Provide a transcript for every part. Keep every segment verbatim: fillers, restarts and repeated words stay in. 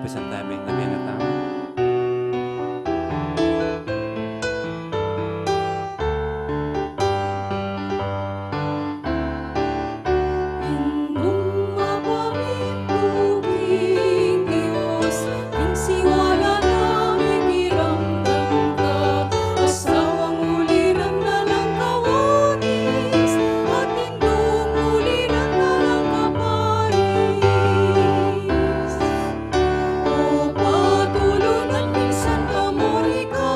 Santa Ming na binatang. Indung mapamintug ing Dios, ing siwala na mikiramdam ka, asawang uliran na lang kawanis, at indung uliran na lang kapais. O patulunan ning Santa Monica,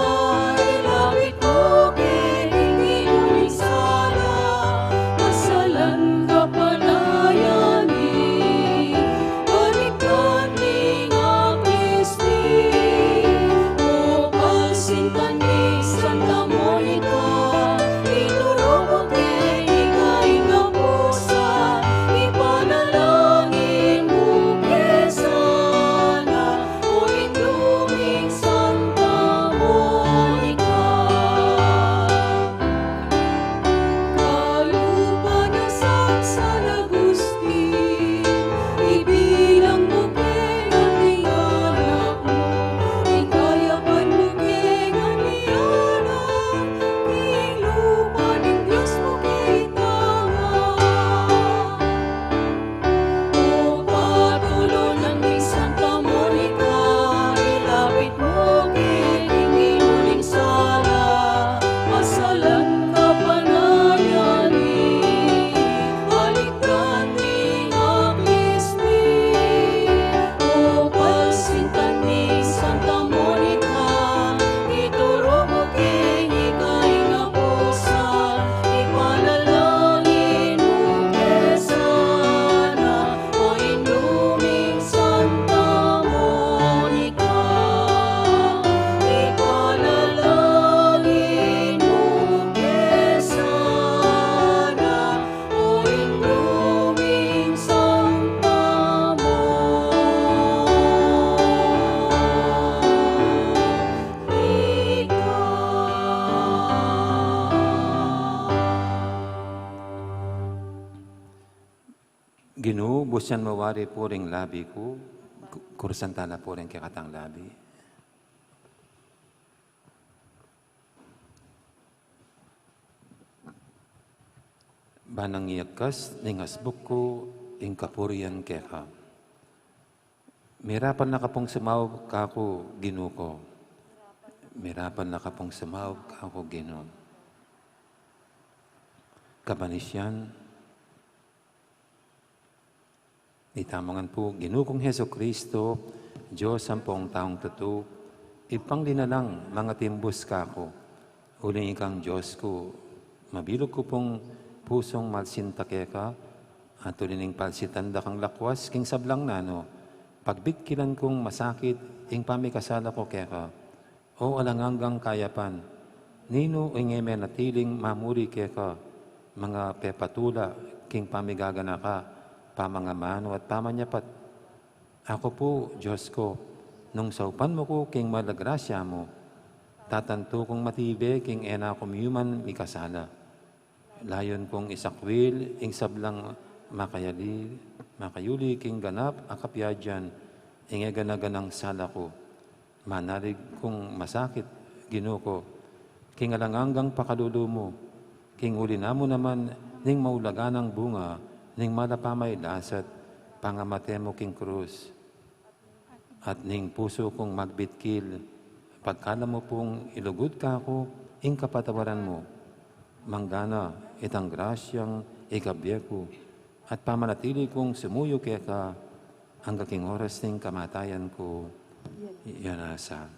ilapit mu keni ing ilu ring sala, asalan kapanayan mi, balikdan ning aklis mi. O palsintan ning Santa Monica, ituru mu keni ing apusan, ipanalangin mu ke sana, o Indung Santa Monica. Kalupa na San, San Agustin, ibilang mu keng anak mu ing kayapan mu keng anak, king lupa ning Dios mu keng itang. O patulunan ning Santa Monica, ilapit mu keni ing ilu ring sala, asalan kapanayan mi, balikdan ning aklis mi. O palsintan ning Santa Monica, ituru mu keni ing apusan, ipanalangin mu ke sana, o Indung Santa Monica, ipanalangin mu ke sana, o Indung Santa Monica. Ginu, busan mu wari pu ring labi ku, ku-, kurusan tala pu ring kekatang labi. Ba nang iyakas ning asbuk ku ing kapurian keka. Mirapan na ka pung sumaup kaku, Ginu ku. Mirapan na ka pung sumaup kaku, Ginu. Kapanisian, itamu ngan pu, Ginu kung Jesucristo, Dios ampong taung tutu, Ibpang linalang, mangatimbus kaku. Uling ikang Dios ku, mabilug ku pung pusung malsinta keka, at uli ning palsitan da kang lakwas king sablang nanu, pagbitkilan kung masakit ing pamikasala ku keka. O alang anggang kayapan, ninu ing e menatiling mamuri keka, mangapepatula king pamigaganaka, pamangamanu at pamanyapat? Aku pu, Dios ku, nung saupan mu ku king mal a grasya mu, tatantu kung matibe king e na ku miyuman mikasala. Layun kung isakwil ing sablang makayali, makayuli king ganap a kapiadan, ing e gana-ganang sala ku. Manalig kung masakit, Ginu ku, king alang anggang pakalulu mu, king uli na mu naman ning maulagang bunga ning mal a pamaglasat, pangamate mu king krus. At ning pusu kung magbitkil, pagkalam mu pung ilugud kaku ing kapatawaran mu, manggana itang grasyang ikabie ku, at pamanatili kung sumuyu keka angga king oras ning kamatayan ku. Iya na sa.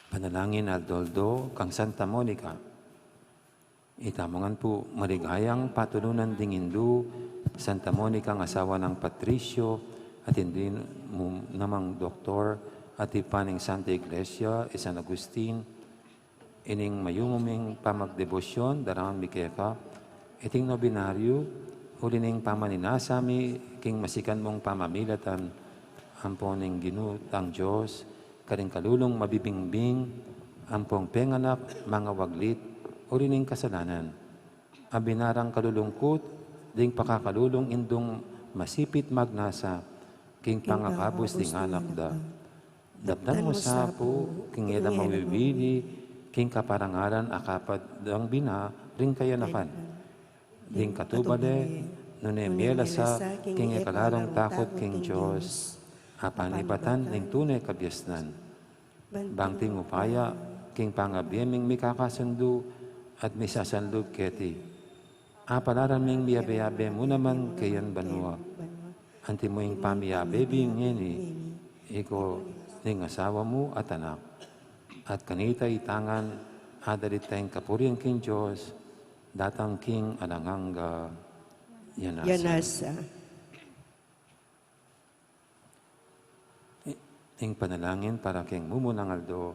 Panalangin aldo-aldo kang Santa Monica. Itamu ngan pu, maligayang patulunan ding indu, Santa Monica, asawa nang Patricio, at indu mu namang doktor, at ibpa ning Santa Iglesia, i San Agustin, ining mayumu ming pamagdebosyon, daraun mi keka, iting nobenaryo, uli ning pamaninasa mi, king masikan mung pamamilatan, ampo ning Ginu tang Dios, karing kalulung mabibingbing, ampong penganak, mangawaglit, uli ning kasalanan. Abinarang kalulungkut, ding pakakalulung indung masipit magnasa king pangakabus ding anak da. Daptan mu sa pu king e da mawibili king kaparangalan a kapad dang bina ring kayanakan. Ding katuba de, nune mie la sa king e kalarung takut king Dios, a panibatan ning tune kabiasnan. Bang ting upaya king pangabie ming mikakasundu at misasanlub keti, apalaran ming miyabe-yabe mu naman keyan banua. Antimo ing pamiyabe mi ngeni, iko, ning asawa mu at anak. At kanita itangan, adalit tayang kapurian king Dios, datang king alang angga. Yan asa. Yan asa. I-, ing panalangin para king mumunang aldo.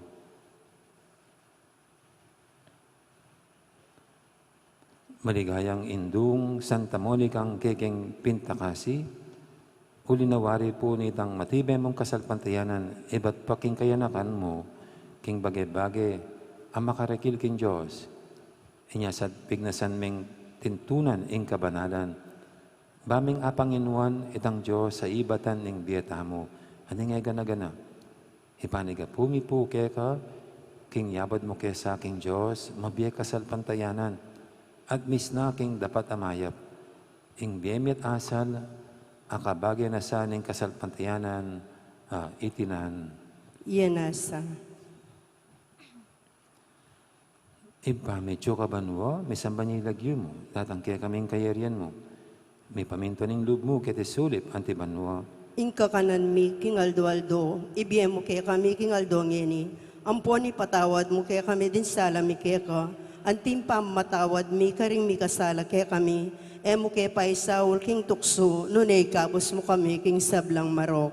Maligayang indung Santa Monica king kekeng pintakasi, uli na wari pu nitang matibe mung kasalpantayanan, ibat pa king kayanakan mu, king bage-bage a makarikil king Dios. Inya sa pignasan ming tintunan ing kabanalan. Ba ming apanginuan itang Dios a ibatan ning bie tamu, a ning e gana-gana. Ipanigapu mi pu keka, king yabad mu ke sa king Dios, mabie kasalpantayanan, at misna king dapat a mayap. Ing bie mi at asal, a kabage na sa ning kasalpantayanan, a itinan. Yan asa. Ibpa mi, atsu ka banua, misamban ya ing lagyu mu, datang kekami ing kayarian mu, mipamintuan ing lub mu keti sulip anti banua. Ing kakanan mi king aldo-aldo, ibie mu kekami king aldo ngeni, ampon ipatawad mu kekami ding sala mi keka, anti ing pamamatawad mi karing mikasala kekami, e mu ke paisaul king tuksu, nune ikabus mu kami king sablang marok.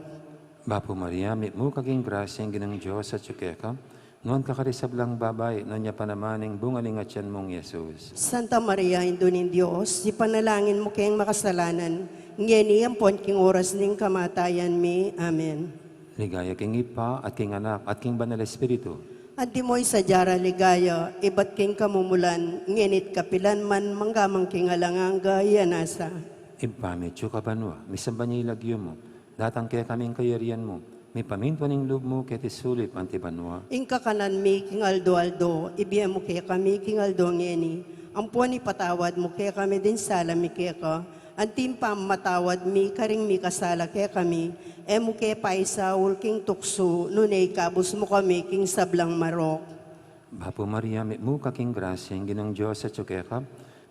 Bapu Maria, mitmu ka king grasya, ing Ginung Dios atsu keka, nuan ka karing sablang babai, nuan ya pa naman ing bunga ning atian mung Jesus. Santa Maria, Indu ning Dios, ipanalangin mu keng makasalanan, ngeni ampon king oras ning kamatayan mi. Amen. Ligaya king Ibpa, at king Anak, at king Banal Espiritu. Antimo ing sadya ra ligaya, ibat king kamumulan, ngeni't kapilan man, mangga man king alang angga, yan asa. Ibpa mi, atsu ka banua, misamban ya ing lagyu mu, datang kekami ing kayarian mu, mipamintuan ing lub mu keti sulip anti banua. Ing kakanan mi king aldo-aldo, ibie mu kekami king aldo ngeni, ampon ipatawad mu kekami ding sala mi keka, anti ing pamamatawad mi karing mikasala kekami, e mu ke paisaul king tuksu, nune ikabus mu kami king sablang marok. Bapu Maria, mitmu ka king grasya, ing Ginung Dios atsu keka,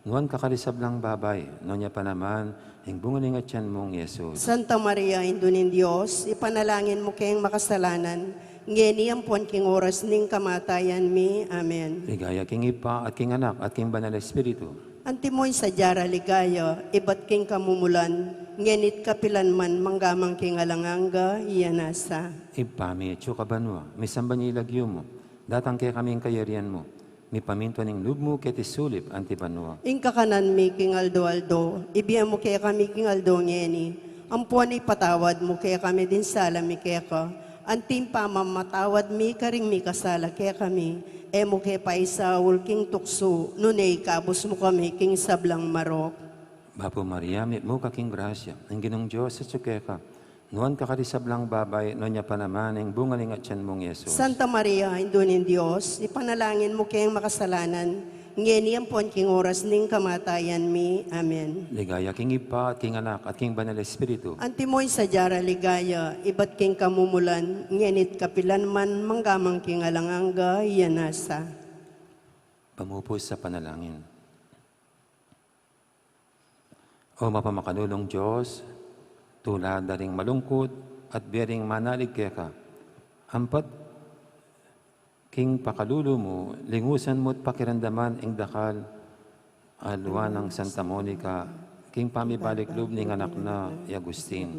nuan ka karing sablang babai, nuan ya pa naman ing bunga ning atian mung Jesus. Santa Maria, Indu ning Dios, ipanalangin mu keng makasalanan, ngeni ampon king oras ning kamatayan mi. Amen. Ligaya king Ibpa, at king Anak, at king Banal Espiritu. Antimo ing sadya ra ligaya, ibat king kamumulan, ngeni't kapilan man, mangga man king alang angga, yan asa. Ibpa mi, atsu ka banua, misamban ya ing lagyu mu, datang kekami ing kayarian mu, mipamintuan ing lub mu keti sulip anti banua. Ing kakanan mi king aldo-aldo, ibie mu kekami king aldo ngeni, ampon ipatawad mu kekami ding sala mi keka, anti ing pamamatawad mi karing mikasala kekami, e mu ke paisaul king tuksu, nune ikabus mu kami king sablang marok. Bapu Maria, mitmu ka king grasya, ing Ginung Dios atsu keka, nuan ka karing sablang babai, nuan ya pa naman ing bunga ning atian mung Jesus. Santa Maria, Indu ning Dios, ipanalangin mu keng makasalanan, ngeni ampon king oras ning kamatayan mi. Amen. Ligaya king Ibpa, at king Anak, at king Banal Espiritu. Antimo ing sadya ra ligaya, ibat king kamumulan, ngeni't kapilan man, mangga man king alang angga, yan asa. Pamupus a panalangin. O mapamakalulung Dios, tula da ring malungkut at bie ring manalig keka. Ampat king pakalulu mu, lingusan mu't pakiramdaman ing dakal a lua nang Santa Monica, king pamibalik lub ning anak na, i Agustin.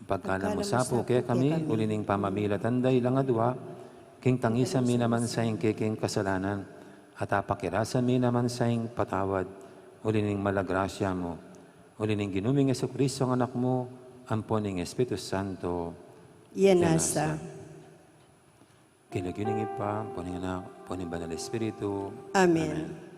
Pagkalam mu sa pu kekami, uli ning pamamilatan da ilang adua, king tangisan mi naman sa ing kekeng kasalanan, at apakirasan mi naman sa ing patawad, uli ning mala grasya mu, uli ning Ginu ming Jesucristo, ing Anak mu, ampon ning Espiritu Santo. Yan asa. King lagyu ning Ibpa, ampon ning Anak, ampon ning Banal Espiritu. Amen. Amen.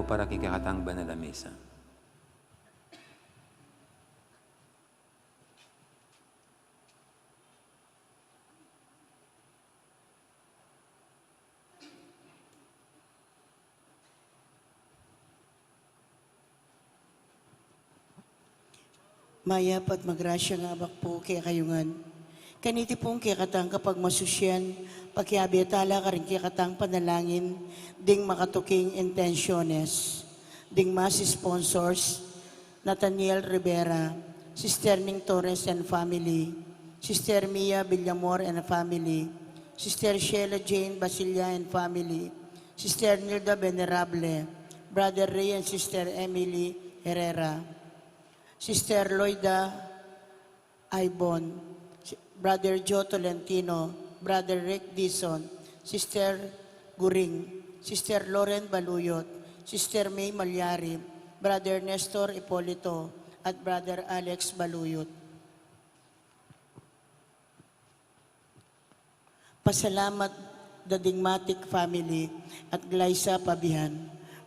para king kekatang banal a misa. Mayap at magrasyang abak pu kekayu ngan. Kaniti pung kekatang kapagmasusian, pakiabe tala karing kekatang panalangin ding makatuking intensiones, ding mass sponsors, Nathaniel Rivera, Sister Ning Torres and family, Sister Mia Villamor and family, Sister Sheila Jane Basilia and family, Sister Nilda Venerable, Brother Ray and Sister Emily Herrera, Sister Loida Ibon, Brother Joe Tolentino, Brother Rick Dizon, Sister Guring, Sister Loren Baluyot, Sister May Malyari, Brother Nestor Hipolito, at Brother Alex Baluyot. Pasalamat da ding Matic family at Glyza Pabihan.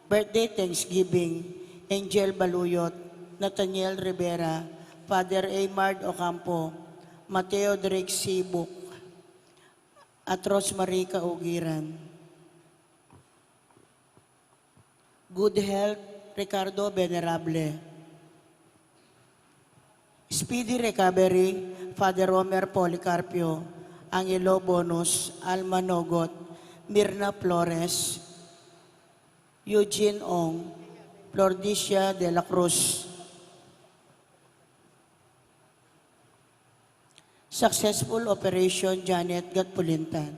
Birthday thanksgiving, Angel Baluyot, Nathaniel Rivera, Father Aymard Ocampo, Mateo Drake Sibuk, at Rosemary Kaugiran. Good health, Ricardo Venerable. Speedy recovery, Father Omer Policarpio, Angelo Bonus, Alma Nogot, Mirna Flores, Eugene Ong, Flordicia de la Cruz. Successful operation, Janet Gatpulintan.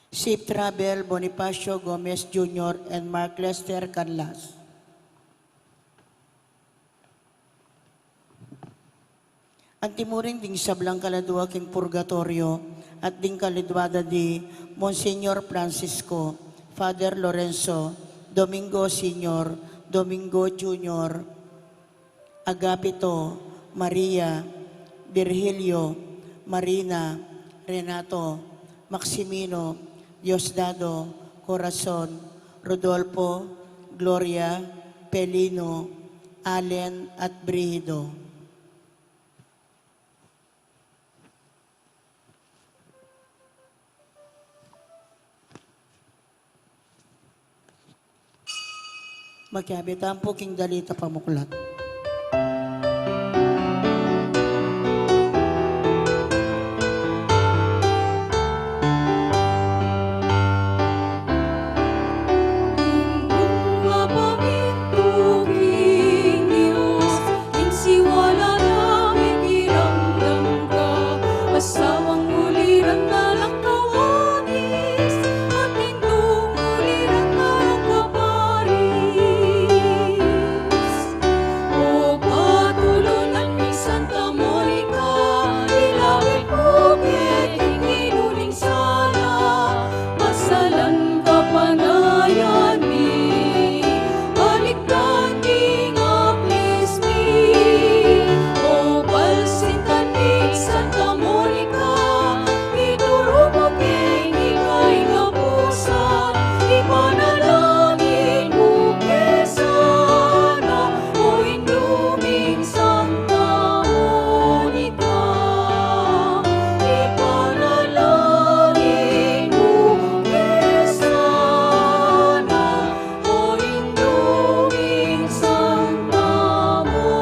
Safe travel, Bonifacio Gomez Junior and Mark Lester Canlas. Antimurin ding sablang kaladua king purgatorio at ding kaladua da di Monsignor Francisco, Father Lorenzo, Domingo Senior, Domingo Junior, Agapito, Maria, Virgilio, Marina, Renato, Maximino, Diosdado, Corazon, Rodolfo, Gloria, Pelino, Allen, at Brigido. Makiabe tamu pu king dalit a pamuklat. Ing siwala na mikiramdam ka, asawang uliran na lang kawanis, at indung uliran na lang kaparis. O patulunan mi Santa Monica, ilapit mu ke king inuling sala, pasalan kapanayan mi, balikdan ding aplis mi. O balsintan mi Santa Monica, ituru mu ke ing ikang kapusan, ipanalangin mu ke sana, o Indu ming Santa Monica, ipanalangin mu ke sana, o Indu ming Santa Monica.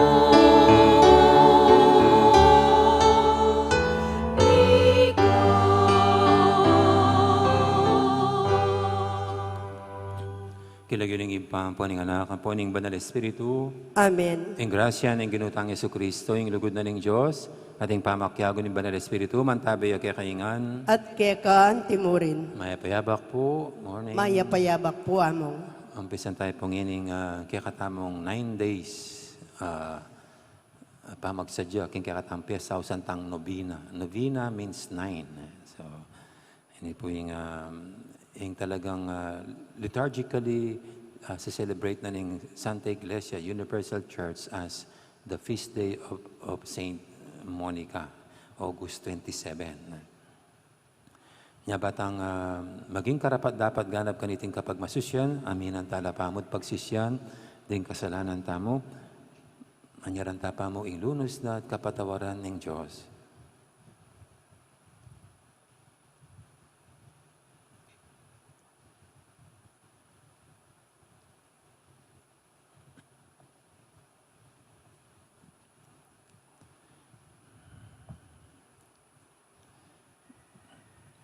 King lagyu ning Ibpa, ampo ning Anak, ampo ning Banal Espiritu. Amen. Ing grasya ning Ginu tang Jesucristo, ing lugud na ning Dios, at ing pamakiabe ning Banal Espiritu, mantabe ya kekayu ngan. At keka antimurin. Mayap a yabak pu. Morning. Mayap a yabak pu, Among. Umpisan tamu pu ngening, ah, kekatamung nine days, ah, pamagsadya king kekatang piyesta, ausan tang novena. Novena means nine. So, ini pu ing, um, ing talagang, uh, liturgically, uh, se-celebrate na ning Santa Iglesia Universal Church as the feast day of, of Saint Monica, August twenty-seven. Nya ba tang, ah, maging karapat-dapat ganap kaniting kapagmasusyan, aminan tala pamu at pagsisyan ding kasalanan tamu, manyaran ta pamu ing lunus na at kapatawaran ning Dios.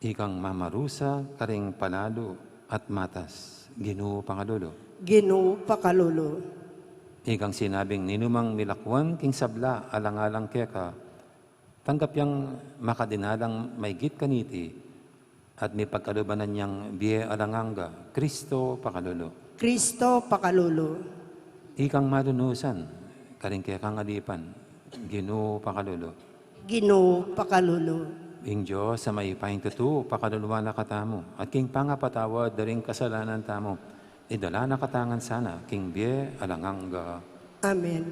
Ikang mamarusa karing palalu at matas, Ginu pakalulu. Ginu pakalulu. Ikang sinabing ninumang milakwan king sabla alang-alang keka, tanggap yang makadinalang maigit kaniti, at mipagkaluban yang bie alang angga, Kristo pakalulu. Kristo pakalulu. Ikang malunusan karing kekang alipan, Ginu pakalulu. Ginu pakalulu. Ing Dios a mayupayang tutu pakaluluan na katamu, at king pangapatawad da ring kasalanan tamu, idala na katamu ngan sana king bie alang angga. Amen.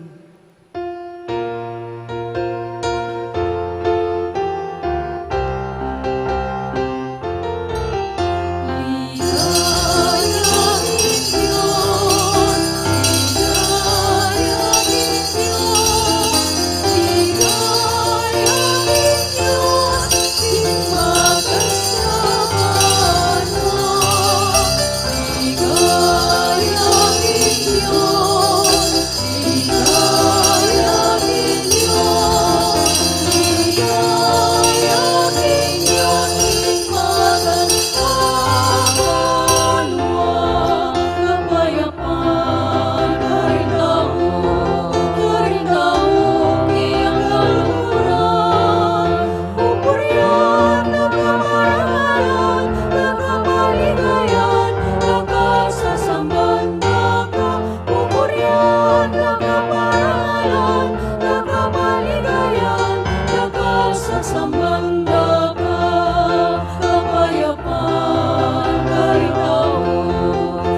Pupurian na kaparangalan, na kaparangalan, na kapaligayan, na kasasamban da ka. Kapayapan karing tau,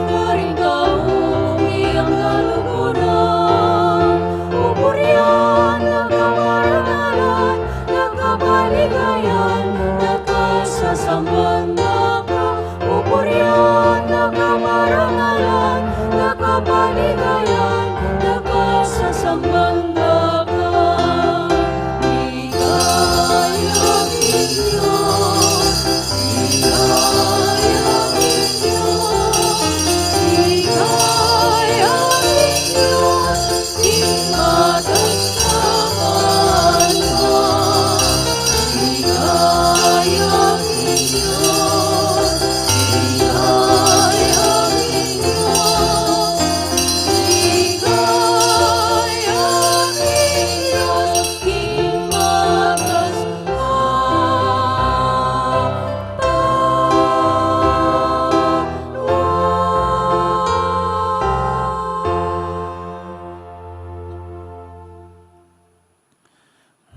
karing tau iyang kaluguran. Pupurian na kaparangalan, na kapaligayan, na kasasamban da ka. Pupurian na kaparangalan, na kapaligayan, na kasasamban da ka. Ligaya king Dios, ligaya king Dios, ligaya king Dios.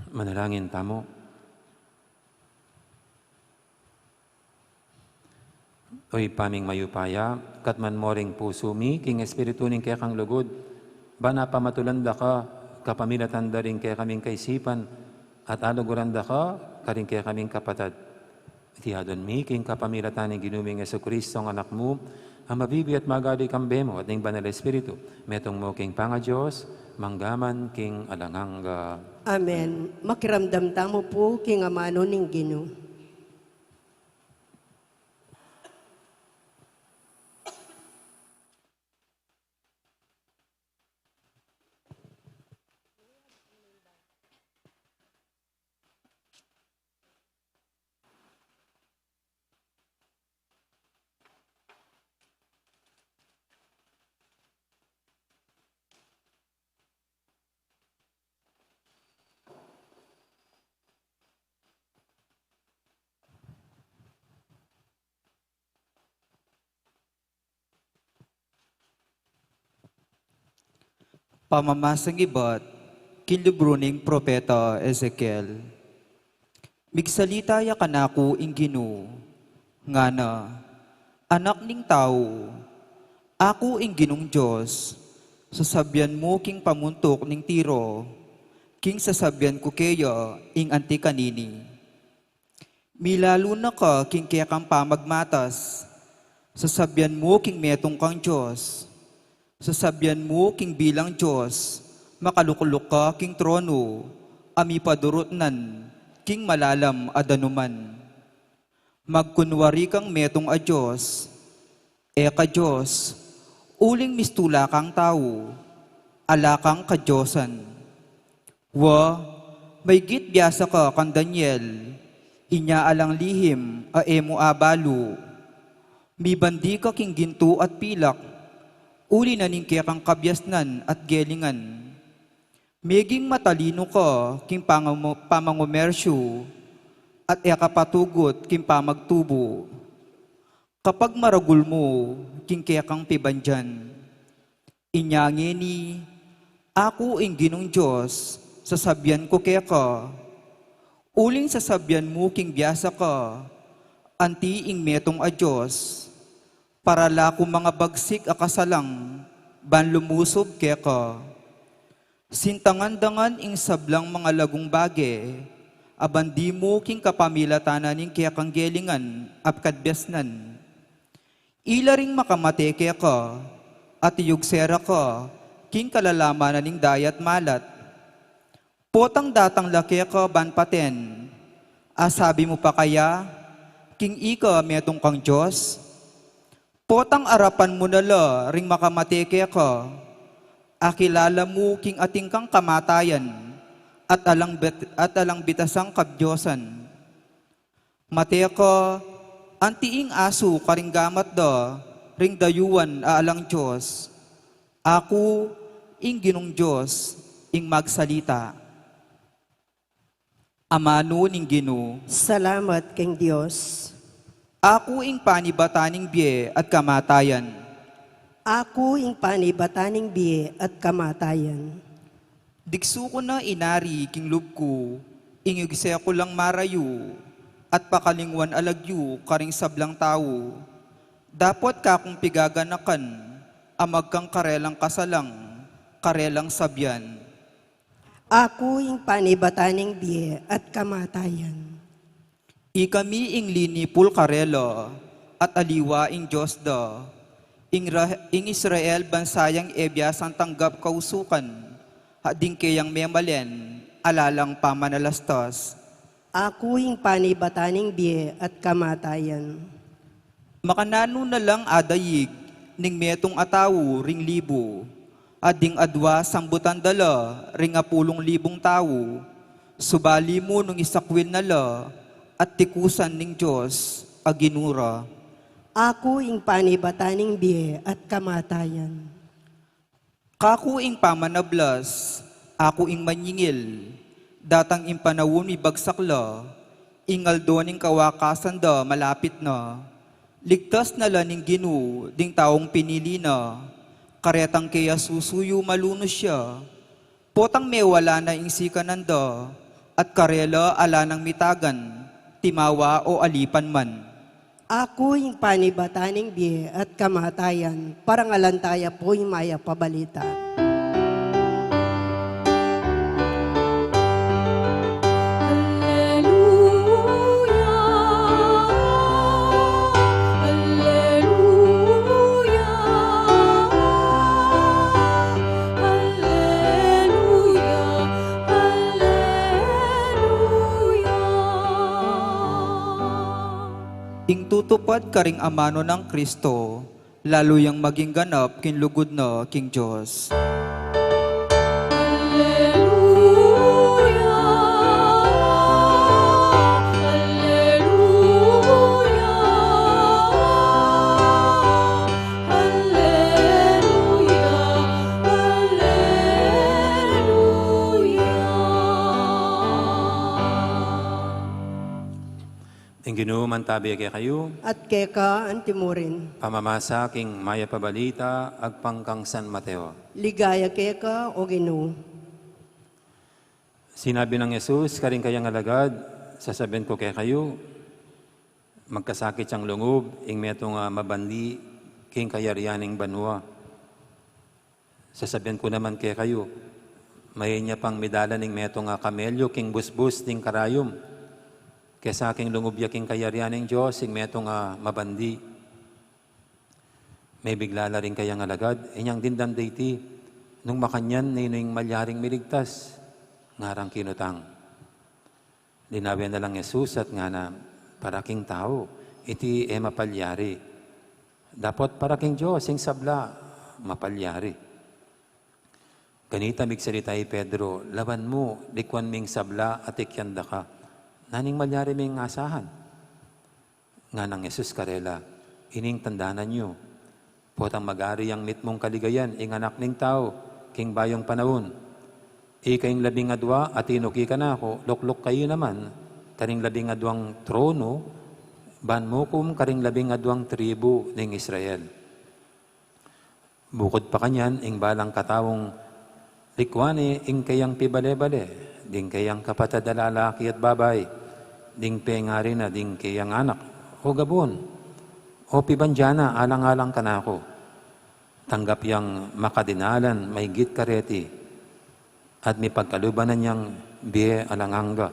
Manalangin tamu. O Ibpa ming mayupaya, katman mo ring pusu mi king espiritu ning kekang lugud, ban pamatulan da ka kapamilatan da ring kekaming kaisipan, at aluguran da ka karing kekaming kapatad. Iti adwan mi king kapamilatan ning Ginu ming Jesucristo, a Anak mu, a mabibie at magari kambe mu at ning Banal a Espiritu, metung mu king pangaDios, mangga man king alang angga. Amen. Makiramdam tamu pu king amanu ning Ginu. Pamamasang ibat king libru ning propeta Ezekiel. Migsalita ya kanaku ing Ginu, ngana, Anak ning tau, aku ing Ginung Dios, sasabian mu king pamuntuk ning Tiro, king sasabian ku keya ing anti kanini. Milalu na ka king kekang pamagmatas. Sasabian mu king metung kang Dios. Sasabian mu king bilang Dios, makalukluk ka king trono, a mipadurut nan king malalam a danuman. Magkunwari kang metung a Dios, e ka Dios, uling mistula kang tau, ala kang kadiosan. Wa, maygit biasa ka kang Daniel, inya alang lihim a e mu abalu. Mibandi ka king gintu at pilak, uli na ning kekang kabiasnan at gelingan. Meging matalinu ka king pangamo-, pamangumersyu, at e ka patugut king pamagtubu. Kapagmaragul mu king kekang pibandian. Inya ngeni, aku ing Ginung Dios, sasabian ku keka. Uling sasabian mu king biasa ka, anti ing metung a Dios, para la ku mangabagsik a kasalang, ban lumusub keka. Sintangan da ngan ing sablang mangalagung bage, a bandi mu king kapamilatan na ning kekang gelingan at kabiasnan. Ila ring makamate keka, at iyugse ra ka, king kalalaman na ning dayat malat. Potang datang la keka ban paten, a sabi mu pa kaya, king ika metung kang Dios? Potang arapan mu na la ring makamate keka, akilala mu king atin kang kamatayan, at alang bet-, at alang bitasang kabdiosan. Mate ka, anti ing asu karing gamat da, ring dayuan a alang Dios. Aku, ing Ginung Dios, ing magsalita. Amanu ning Ginu. Salamat king Dios. Aku ing panibatan ning bie at kamatayan. Aku ing panibatan ning bie at kamatayan. Diksu ku na inari king lub ku, ing yugse ku lang marayu, at pakalingwan a lagyu karing sablang tau. Dapot kakung pigaganakan, a magkang karelang kasalang, karelang sabian. Aku ing panibatan ning bie at kamatayan. Ikami ing linipul karela, at aliwa ing Dios da. Ing Ra-, ing Israel bansa yang e biasang tanggap kausukan, at ding keyang memalen, ala lang pamanalastas. Aku ing panibatan ning bie at kamatayan. Makananu na lang adaig ning metung a tau ring libu, at ding adwa sambutan da la ring apulung libung tau, subali mu nung isakwil na la at tikusan ning Dios a Ginu ra. Aku ing panibatan ning bie at kamatayan. Kaku ing pamanablas, aku ing manyingil, datang ing panaun mibagsak la, ing aldo ning kawakasan da malapit na. Ligtas na la ning Ginu ding taung pinili na, karetang keya susuyu malunus ya. Potang mewala na ing sikanan da, at karela ala nang mitagan, timawa o alipan man. Aku ing panibatan ning bie at kamatayan, parangalan taya pu ing mayap a balita. Alleluia, alleluia, alleluia, alleluia. Ing tutupad karing amanu nang Kristo, lalu yang maging ganap king lugud na king Dios. Alleluia, alleluia, alleluia, alleluia. Ing Ginu mantabi kekayu. At keka antimurin. Pamamasa king mayap a balita agpang kang San Mateo. Ligaya keka, o Ginu. Sinabi nang Jesus karing kayang alagad, sasabian ku kekayu, magkasakit yang lungub ing metung a mabandi king kayarian ning banua. Sasabian ku naman kekayu, mayen ya pang midalan ing metung a kamelyu king busbus ding karayum, Kesa king lungub ya king kayarian ning Dios, ing metung a mabandi. Mebigla la ring kayang alagad, inyang dimdam da iti, nung makanyan, ninu ing malyaring miligtas, ngarang kinutang. Linawen na lang Jesus at ngana, para king tau, iti e mapalyari. Dapot para king Dios, ing sabla, mapalyari. Ganita migsalita i Pedro, lawan mu, likuan ming sabla at ikyan da ka. Naning malyari ming asahan? Nganang Jesus karela, ining tandanan yu. Potang magari yang mitmung kaligayan, ing Anak ning Tau, king bayung panaun. Ika ing labing adua, atinuki kanaku, lukluk kayu naman, karing labing aduang tronu, ban mukum karing labing aduang tribu ning Israel. Bukud pa kanyan, ing balang kataung likuan ne ing kayang pibale-bale, ding kayang kapatad a lalaki at babai, ding pengari na ding kayang anak, o gabun, o pibandian na alang-alang kanaku. Tanggap yang makadinalan maigit kareti, at mipagkaluban na niyang bie alang angga.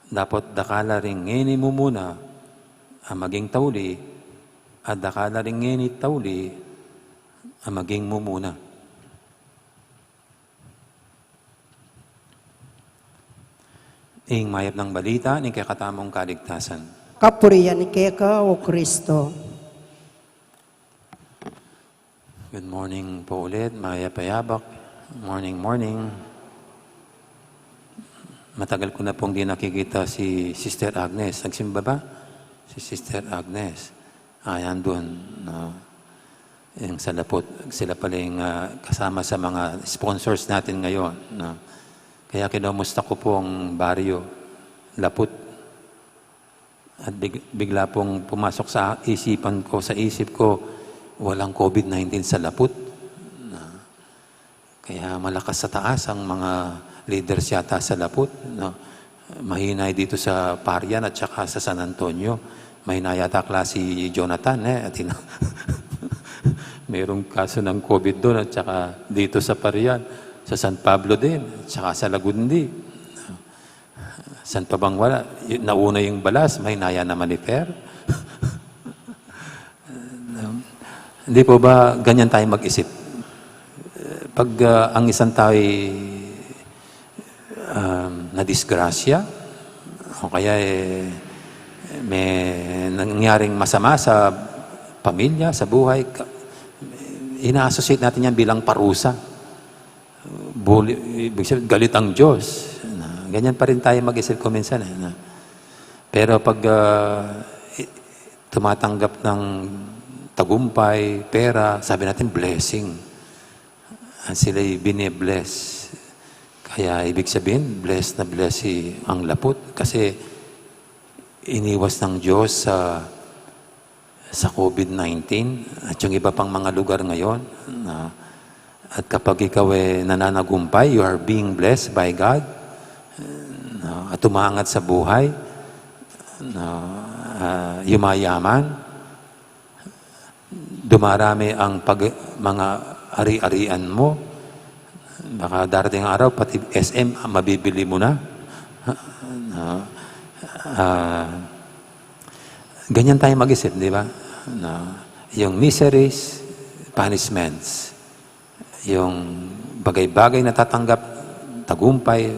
Dapot dakal la ring ngeni mumuna a maging tauli, at dakal la ring ngeni tauli a maging mumuna. Ing mayap nang balita ning kekatamung kaligtasan. Kapurian keka, O Kristo. Good morning po ulit, mayap a yabak. Morning, morning. Matagal ko na pong di nakikita si Sister Agnes. Nagsimba ba? Si Sister Agnes. Ayan dun, no? Yung sa Laput, sila pala yung, ah, kasama sa mga sponsors natin ngayon, no? Kaya kinumusta ko po ang baryo, Laput. At big-, bigla pong pumasok sa isipan ko, sa isip ko, walang COVID nineteen sa Laput. Na, kaya malakas sa taas ang mga leaders yata sa Laput, no? Mahina dito sa Parian at saka sa San Antonio. Mahina yata klase si Jonathan, eh. At ina-, mayroong kaso ng COVID doon at saka dito sa Parian, sa San Pablo din, at saka sa Lagundi. San pa bang wala? Y-, nauna yung balas, mahina naman ni Fer. Hindi po ba ganyan tayo mag-isip? Pag, ah, ang isang tao'y, um, nadisgrasya, o kaya, eh, may nangyaring masama sa pamilya, sa buhay, ka-, ina-associate natin yan bilang parusa. Buli-, ibig sabihin, galit ang Diyos. Na, ganyan pa rin tayo mag-isip ko minsan, eh, na. Pero pag, ah, i-, tumatanggap ng tagumpay, pera, sabi natin, blessing. At sila'y bine-bless. Kaya, ibig sabihin, blessed na blessed si, ang Laput. Kasi, iniwas ng Diyos sa sa COVID nineteen at yung iba pang mga lugar ngayon, no? At kapag ikaw, eh, nananagumpay, you are being blessed by God, no? At umangat sa buhay, no? Ah, yumayaman, dumarami ang pag-, mga ari-arian mo, baka darating ang araw, pati S M, mabibili mo na. No? Ah, ganyan tayo mag-isip, di ba? No? Yung miseries, punishments. Yung bagay-bagay na tatanggap, tagumpay,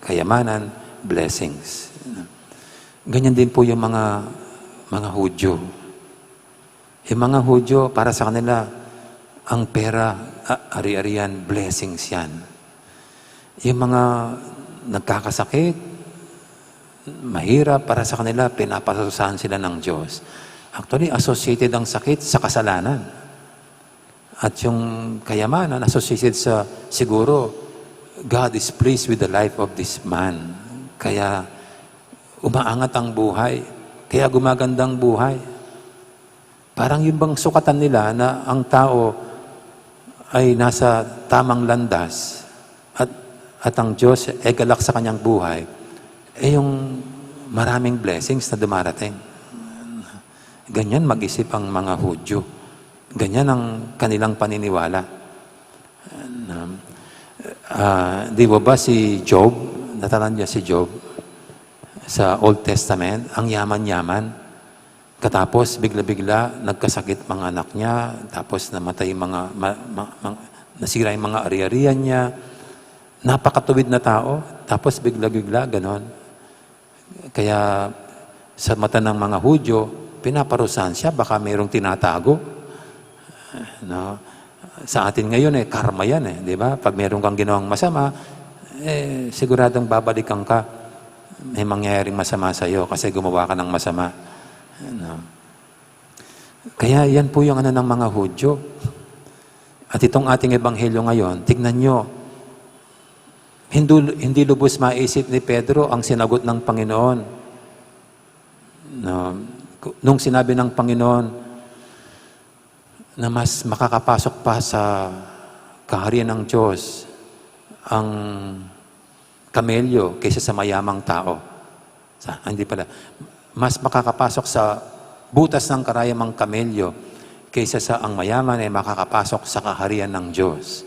kayamanan, blessings. Ganyan din po yung mga, mga Hudyo. Yung mga Hudyo, para sa kanila, ang pera, a-, ari-arian, blessings yan. Yung mga nagkakasakit, mahirap, para sa kanila, pinapasusahan sila ng Diyos. Actually, associated ang sakit sa kasalanan. At yung kayamanan, associated sa, siguro, God is pleased with the life of this man. Kaya, umaangat ang buhay. Kaya gumaganda ang buhay. Parang yung bang sukatan nila na ang tao ay nasa tamang landas at, at ang Diyos ay galak sa kanyang buhay, eh, yung maraming blessings na dumarating. Ganyan mag-isip ang mga Hudyo. Ganyan ang kanilang paniniwala. Na, ah, di ba ba si Job, natalan niya si Job? Sa Old Testament, ang yaman-yaman. Katapos, bigla-bigla, nagkasakit mga anak niya, tapos namatay mga, ma-, ma-, ma-, nasira yung mga ari-arian niya. Napakatuwid na tao, tapos bigla-bigla, ganon. Kaya, sa mata ng mga Hudyo, pinaparusahan siya, baka mayroong tinatago. No? Sa atin ngayon, eh, karma yan, eh, di ba? Pag meron kang ginawang masama, eh, siguradong babalikan ka. May mangyayaring masama sa'yo kasi gumawa ka ng masama. No? Kaya yan po yung ano ng mga Hudyo. At itong ating ebanghelyo ngayon, tignan nyo, hindi, hindi lubos maisip ni Pedro ang sinagot ng Panginoon. No? Nung sinabi ng Panginoon na mas makakapasok pa sa kaharian ng Diyos ang kamelyo kaysa sa mayamang tao. Sa, hindi pala. Mas makakapasok sa butas ng karayom ang kamelyo kaysa sa ang mayaman ay makakapasok sa kaharian ng Diyos.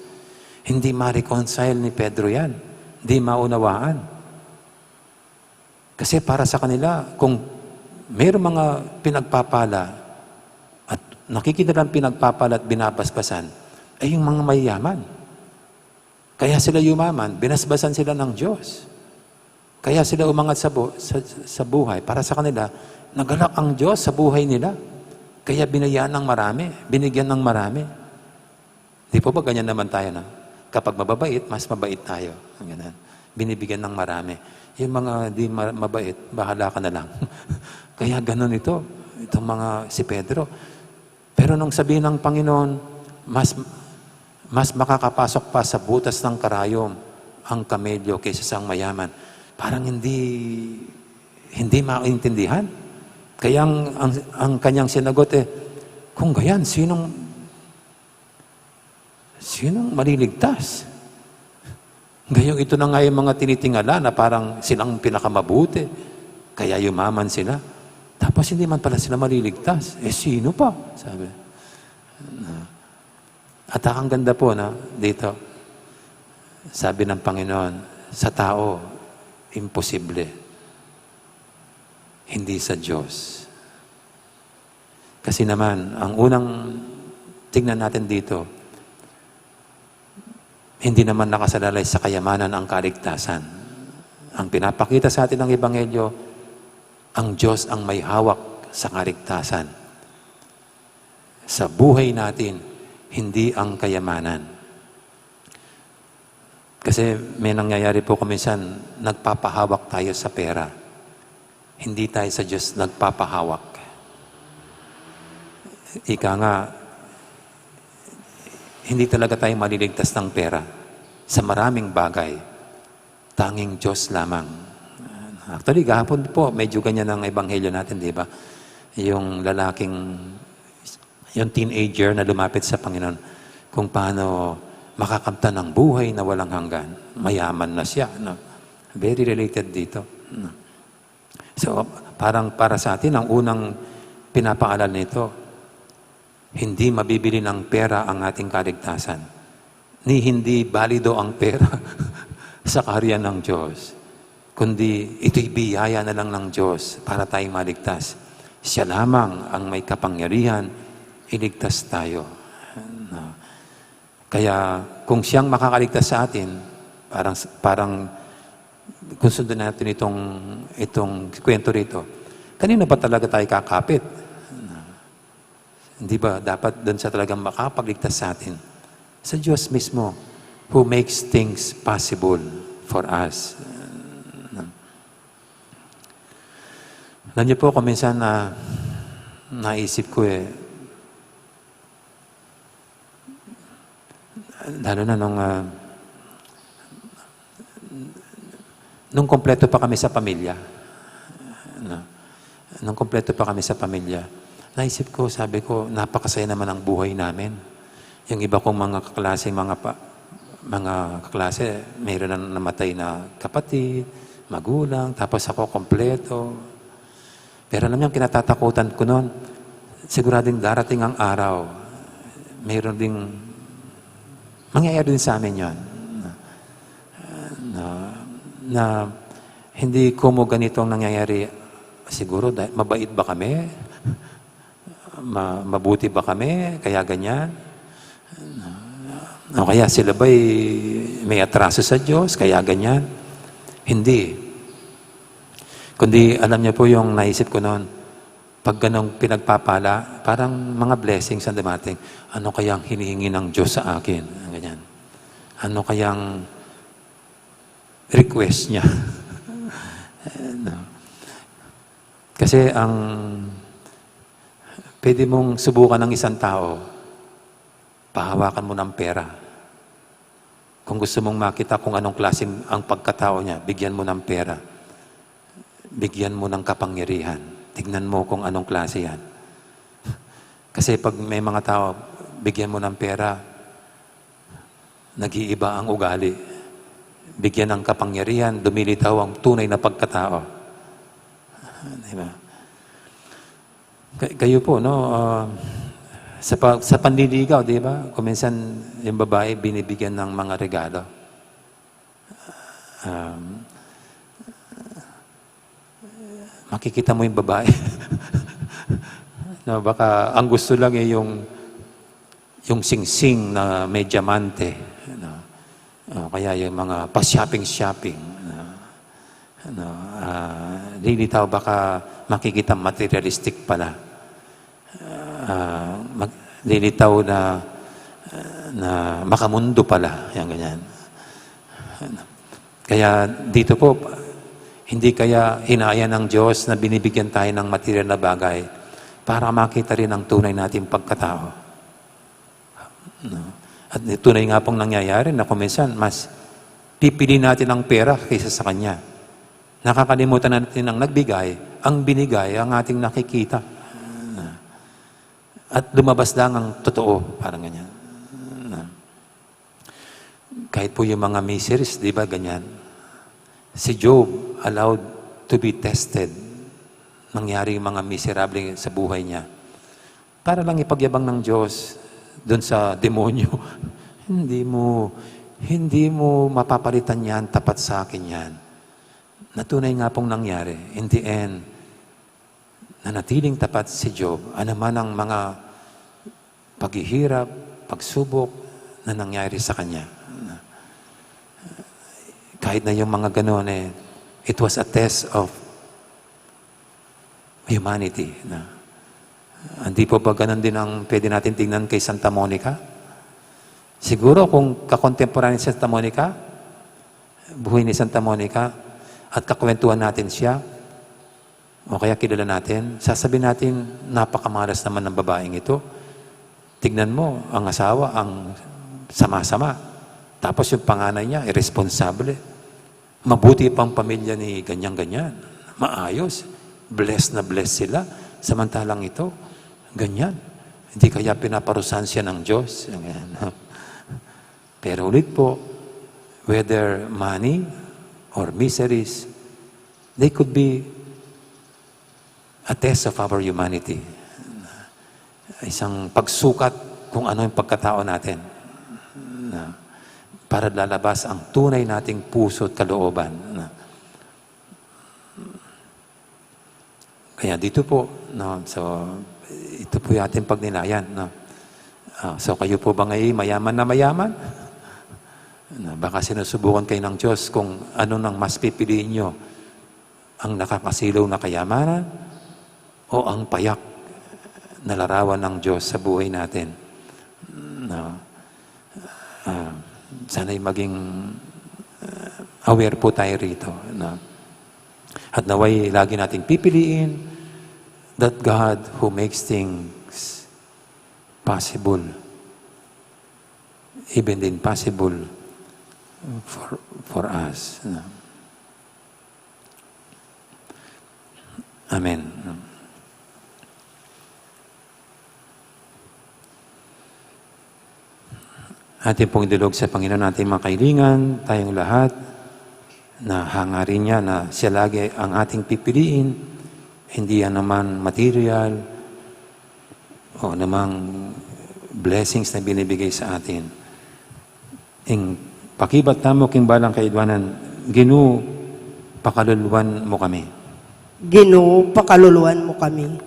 Hindi ma-reconcile ni Pedro yan. Hindi maunawaan. Kasi para sa kanila, kung mayroong mga pinagpapala at nakikita nilang pinagpapala at binabasbasan, ay yung mga mayayaman. Kaya sila yumaman, binasbasan sila ng Diyos. Kaya sila umangat sa, bu-, sa, sa buhay. Para sa kanila, nagalak ang Diyos sa buhay nila. Kaya binayaan ng marami, binigyan ng marami. Di po ba ganyan naman tayo, no? Kapag mababait, mas mabait tayo. Ang ganun. Binibigyan ng marami. Yung mga di ma-, mabait, bahala ka na lang. Kaya ganun ito, itong mga si Pedro. Pero nung sabihin ng Panginoon, mas, mas makakapasok pa sa butas ng karayom ang kamelyo kaysa sa ang mayaman. Parang hindi, hindi maintindihan. Kaya ang, ang, ang kanyang sinagot eh, "Kung gayan, sinong, sinong maliligtas?" Ngayong ito na nga yung mga tinitingala na parang silang pinakamabuti. Kaya yumaman sila. Tapos hindi man pala sila maliligtas. Eh, sino pa? Sabi. Na. At ang ganda po, no, dito. Sabi ng Panginoon, sa tao, imposible. Hindi sa Diyos. Kasi naman, ang unang tingnan natin dito, hindi naman nakasalalay sa kayamanan ang kaligtasan. Ang pinapakita sa atin ng Ebanghelyo, ang Diyos ang may hawak sa kaligtasan. Sa buhay natin, hindi ang kayamanan. Kasi may nangyayari po kung minsan, nagpapahawak tayo sa pera. Hindi tayo sa Diyos nagpapahawak. Ika nga, hindi talaga tayo maliligtas ng pera sa maraming bagay. Tanging Diyos lamang. Actually, gahapon po, medyo ganyan ang ebanghelyo natin, di ba? Yung lalaking, yung teenager na lumapit sa Panginoon, kung paano makakamtan ng buhay na walang hanggan. Mayaman na siya, no? Very related dito. No? So, parang para sa atin, ang unang pinapaalala nito, hindi mabibili ng pera ang ating kaligtasan. Ni hindi balido ang pera sa kaharian ng Diyos, kundi ito'y biyaya na lang ng Diyos para tayong maligtas. Siya lamang ang may kapangyarihan, iligtas tayo. No? Kaya kung siyang makakaligtas sa atin, parang, parang kung sundan natin itong, itong kwento rito, kanino pa talaga tayo kakapit? Di ba, dapat dun sa talagang makapagligtas sa atin. Sa Diyos mismo, who makes things possible for us. Alam niyo po, kung minsan na, naisip ko eh, lalo na nung, ah, nung kompleto pa kami sa pamilya. No? Nung kompleto pa kami sa pamilya, naisip ko, sabi ko, "Napakasaya naman ang buhay namin." Yung iba kong mga kaklase, mga pa-, mga kaklase, mayroon na namatay na kapatid, magulang, tapos ako kompleto. Pero alam niyo, ang kinatatakutan ko noon, siguradong darating ang araw, mayroon ding mangyayari din sa amin yon. Na, na Hindi kumu ganito ang nangyayari. Siguro dahil mabait ba kami? Ma-, mabuti ba kami? Kaya ganyan? O kaya sila ba'y may atraso sa Diyos? Kaya ganyan? Hindi. Kundi alam niyo po yung naisip ko noon, pag ganong pinagpapala, parang mga blessings ang dumating. Ano kayang hinihingi ng Diyos sa akin? Ganyan. Ano kayang request niya? No? Kasi ang pwede mong subukan ng isang tao, pahawakan mo ng pera. Kung gusto mong makita kung anong klaseng ang pagkatao niya, bigyan mo ng pera. Bigyan mo ng kapangyarihan. Tignan mo kung anong klase yan. Kasi pag may mga tao, bigyan mo ng pera, nag-iiba ang ugali. Bigyan ng kapangyarihan, lumilitaw ang tunay na pagkatao. Di ba? Kay-, kayo po, no? Ah, sa pa-, sa panliligaw, di ba? Kung minsan yung babae, binibigyan ng mga regalo. Um, makikita mo yung babae. No, baka ang gusto lang eh yung, yung singsing na may diamante, no? O kaya yung mga pa-shopping-shopping, no? Ano, ah, lilitaw, baka makikita materialistic pala. Ah, mag-, lilitaw na, na makamundo pala. Yan, ganyan. Kaya dito po, hindi kaya hinaya ng Diyos na binibigyan tayo ng material na bagay para makita rin ang tunay nating pagkatao? No? At tunay nga pong nangyayari na kung minsan mas pipili natin ang pera kaysa sa Kanya. Nakakalimutan natin ang nagbigay, ang binigay, ang ating nakikita. At lumabas lang ang totoo, parang ganyan. Kahit po yung mga miseries, di ba, ganyan? Si Job allowed to be tested. Nangyari yung mga miserable sa buhay niya. Para lang ipagyabang ng Diyos dun sa demonyo, "Hindi mo, hindi mo mapapalitan yan, tapat sa akin yan." Na tunay nga pong nangyari. In the end, nanatiling tapat si Job, anuman ang mga paghihirap, pagsubok na nangyari sa kanya. Kahit na yung mga ganun, eh, it was a test of humanity. Na, hindi po ba ganun din ang pwede natin tingnan kay Santa Monica? Siguro kung kakontemporary ni Santa Monica, buhay ni Santa Monica, at kakwentuhan natin siya, o kaya kilala natin, sasabihin natin, "Napakamalas naman ng babaeng ito. Tignan mo, ang asawa, ang sama-sama. Tapos yung panganay niya, irresponsable. Mabuti pang pamilya ni ganyan-ganyan. Maayos. Blessed na blessed sila. Samantalang ito, ganyan. Hindi kaya pinaparusahan siya ng Diyos?" Ganyan. Pero ulit po, whether money or miseries, they could be a test of our humanity. Isang pagsukat kung ano yung pagkatao natin. Na, para lalabas ang tunay nating puso at kalooban. Na, kaya dito po, no, so, ito po yung ating pagnilayan, no? Ah, so, kayo po ba ngayon mayaman na mayaman? Na, baka sinusubukan kayo ng Diyos kung ano nang mas pipiliin nyo, ang nakakasilaw na kayamanan o ang payak na larawan ng Diyos sa buhay natin. No? Ah, sana'y maging, ah, aware po tayo rito. No? At naway lagi nating pipiliin that God who makes things possible, even the impossible for, for us. No? Amen. Atin pong idulog sa Panginoon ating mga kailingan, tayong lahat, na hangarin niya na siya lagi ang ating pipiliin, hindi yan naman material o namang blessings na binibigay sa atin. Ing pakibat tamu king balang kaidwanan, Ginu, Pakaluluan mu kami. Ginu, pakaluluan mu kami.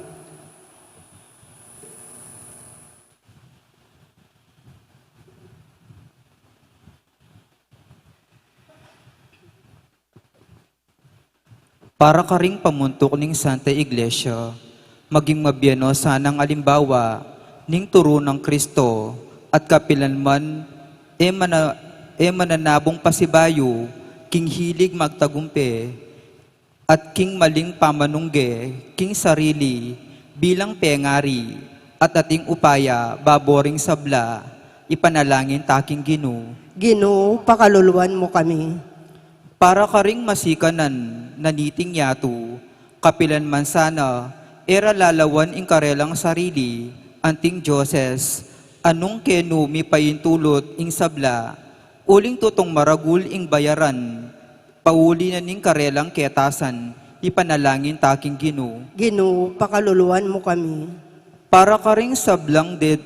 Para karing pamuntuk ning Santa Iglesia, maging mabie no sanang alimbawa ning turu nang Kristo, at kapilan man e mana-, e mananabung pasibayu king hilig magtagumpe, at king maling pamanungge king sarili bilang pengari, at ating upaya babo ring sabla, ipanalangin ta king Ginu. Ginu, pakaluluan mu kami. Para karing masikanan na niting yatu, kapilan man sana e ra lalawan ing karelang sarili anting dioses, a nung kenu mipaintulut ing sabla, uling tutung maragul ing bayaran, pauli na ning karelang ketasan, ipanalangin ta king Ginu. Ginu, pakaluluan mu kami. Para karing sablang de-,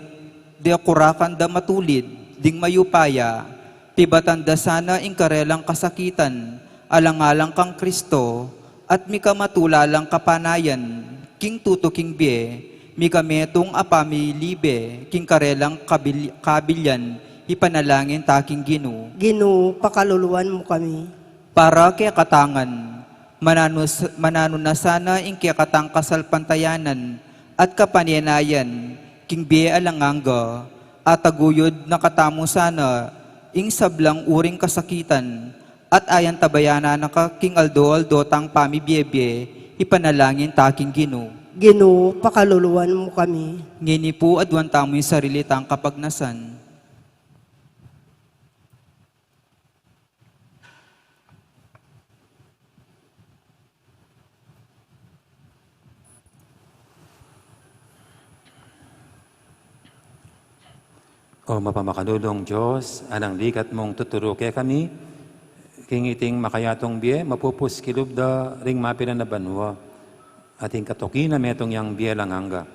dekurakan da matulid ding mayupaya, pibatan da sana ing karelang kasakitan, alang-alang kang Kristo, at mikamatula lang kapanayan king tutuking bie, mikametung a pamilibe king karelang kabil-, kabilian, ipanalangin ta king Ginu. Ginu, pakaluluan mu kami. Para kekatang ngan, mananu s-, mananu na sana ing kekatang kasalpantayanan at kapanenayan king bie alang angga, at taguyud na katamu sana ing sablang uring kasakitan, at ayantabayanan na ka king aldo-aldo tang pamibiebie, ipanalangin ta king Ginu. Ginu, pakaluluan mu kami. Ngeni pu, aduan tamu ing sarili tang kapagnasan. O mapamakalulung Dios, alang ligat mung tuturu kekami king iting makayatung bie, mapupus kilub da ring mapilan a banua, at ing katuki na metung yang bie alang angga.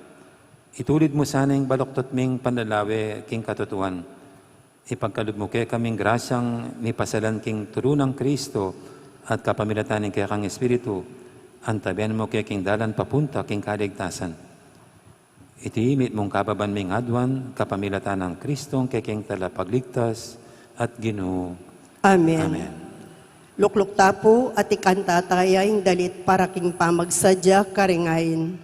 Itulid mu sana ing baluktot ming panlalawe king katutuan. Ipagkalub mu kekaming grasyang mipasalan king turu nang Kristo at kapamilatan ning kekang Espiritu, antaben mu ke king dalan papunta king kaligtasan. Iti mitmung kababan ming aduan, kapamilatan nang Kristong keking Talapagligtas at Ginu. Amen. Amen. Lukluk ta pu at ikanta taya ing dalit para king pamagsadya karing ain.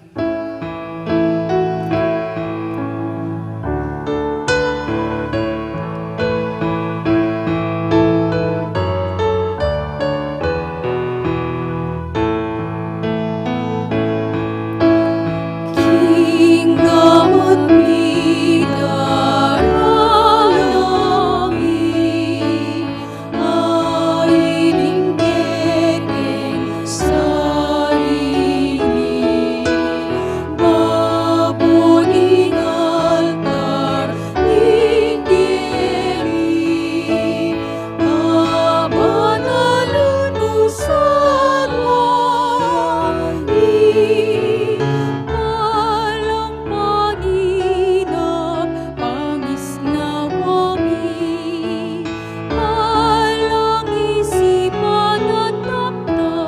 Alang isipan at daktan,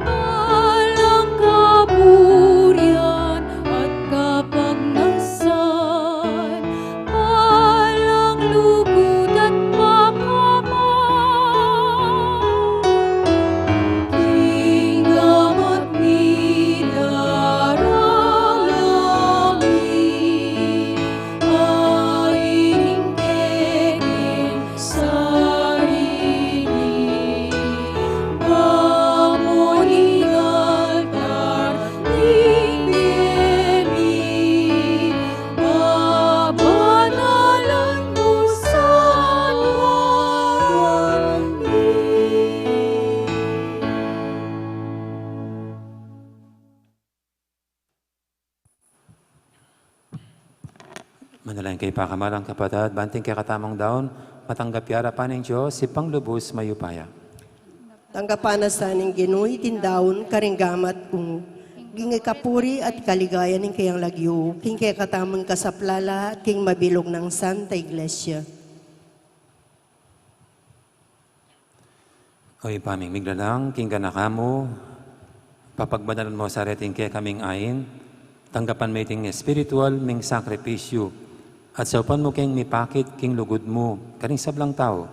alang kaburian at kapagnasan, alang lugud at pakaman. King gamat mi daralami, Manalangin kayu, pakamalan kung kapatad, ban iting kekatamung daun matanggap ya arapan ning Dios, Ibpang lubus mayupaya. Tanggapan na sa ning Ginu iting daun karing gamat mu, king ikapuri at kaligayan ning kayang lagyu, king kekatamung kasaplalan at king mabilug nang Santa Iglesia. O Ibpa ming miglalang, king ganaka mu, papagbanalan mu sa reting kekaming ain, tanggapan me iting espiritual ming sakripisyu, at saupan mu keng mipakit king lugud mu karing sablang tau.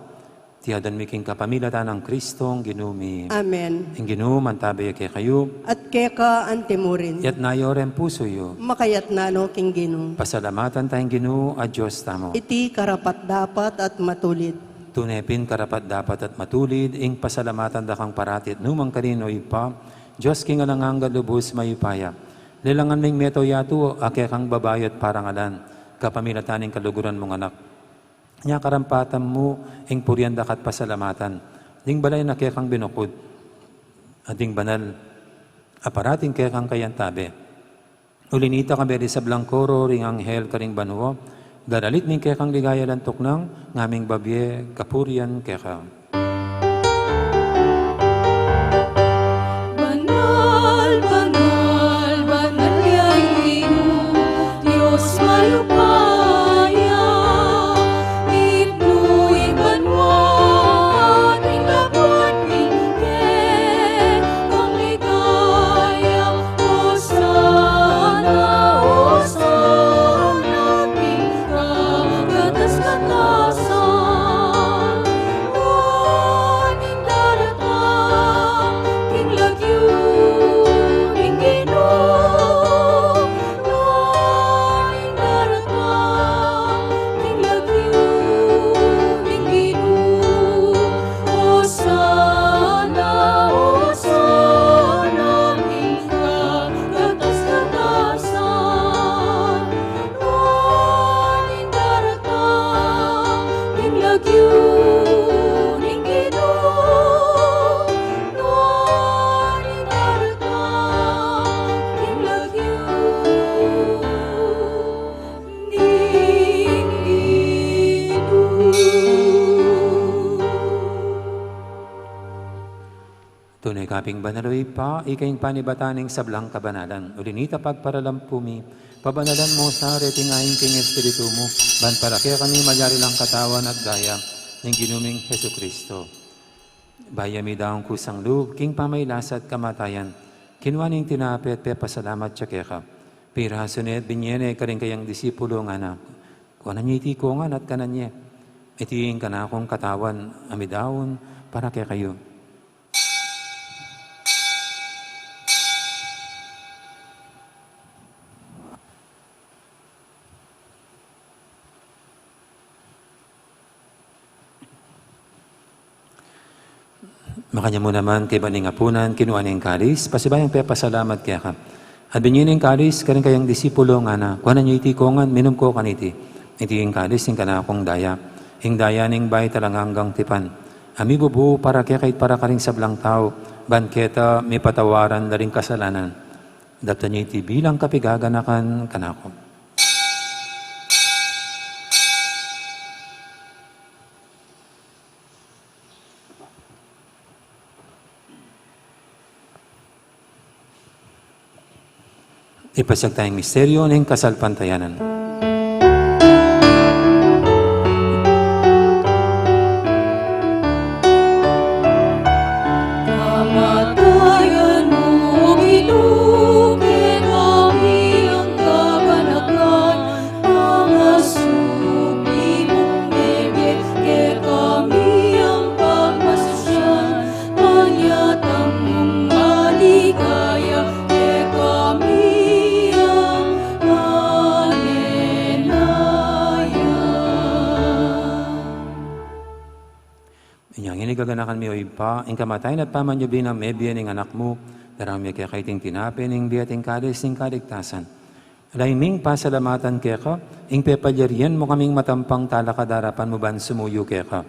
Iti adwan mi king kapamilatan nang Kristong Ginu mi. Amen. Ing Ginu mantabe ya kekayu. At keka anti murin. Yatna yu reng pusu yu. Makayatna no king Ginu. Pasalamatan taya ing Ginu a Dios tamu. Iti karapat-dapat at matulid. Tune pin karapat-dapat at matulid ing pasalamatan da kang parati at nu man karin, O Ibpa, Dios king alang angga, lubus mayupaya. Lelangan ming meto yatu a kekang babayu at parangalan kapamilatan ning kaluguran mung Anak. Nya karampatan mu ing purian da ka at pasalamatan ding balayan a kekang binukud, at ding banal a parating kekang kayantabe. Uli nita, kayabe ding sablang koro ring anghel karing banua, daralit ning kekang ligaya, lantuk nang ngaming babie kapurian keka. Banal, banal, banal ya ing Ginu, Dios mayupaya. Itnu ing banua at ing labuad king kekang ligaya. Osana, osana king kakatas-katasan. Nuan ing daratang king lagyu ning Ginu. Nuan ing daratang king lagyu ning Ginu. Osana, osana king kakatas-katasan. Nuan ing daratang king lagyu ning Ginu. Nuan ing daratang king lagyu ning Ginu. Tune ka pin banal, O Ibpa, ika ing panibatan ning sablang kabanalan. Uli nita, pagparalampu mi, pabanalan mu sa reting ain king Espiritu mu, ban para kekami malyari lang katawan at daya ning Ginu ming Jesucristo. Bayu ya midaun kusang lub king pamagkasakit at kamatayan, kinua ne ing tinape at pepasalamat ya keka. Pirasu ne at binye ne karing kayang disipulo, ngana: Kuanan ye iti kongan at kanan ye. Iti ing kanakung katawan a midaun para kekayu. Makanyan mu naman, kaybat ning apunan, kinua ne ing kalis, pasibayu yang pepasalamat keka. At binye ne ing kalis karing kayang disipulo, ngana: Kuanan ye iti kongan, minum ko kaniti. Iti ing kalis ning kanakung daya, ing daya ning bayu at alang anggang tipan, a mibubu para kekayu at para karing sablang tau, ban keta mipatawaran la ring kasalanan. Daptan ye iti bilang kapaganakan kanaku. Ipasiag taya ing misteryu ning kasalpantayanan. Kamatayan mu, Ginu, kekami ing kaganakan, pangasubli mung mebie kekami ing pagmasusian, panyatang mung maligaya kekami ing manenaya. Inya ngeni gaganakan mi, O Ibpa, ing kamatayan at pamanyubli nang mebie ning Anak mu, darang mi keka iting tinape ning bie at ing kalis ning kaligtasan. Lalu ming pasalamatan keka ing pepalyarian mu kaming matampang talakad king arapan mu ban sumuyu keka.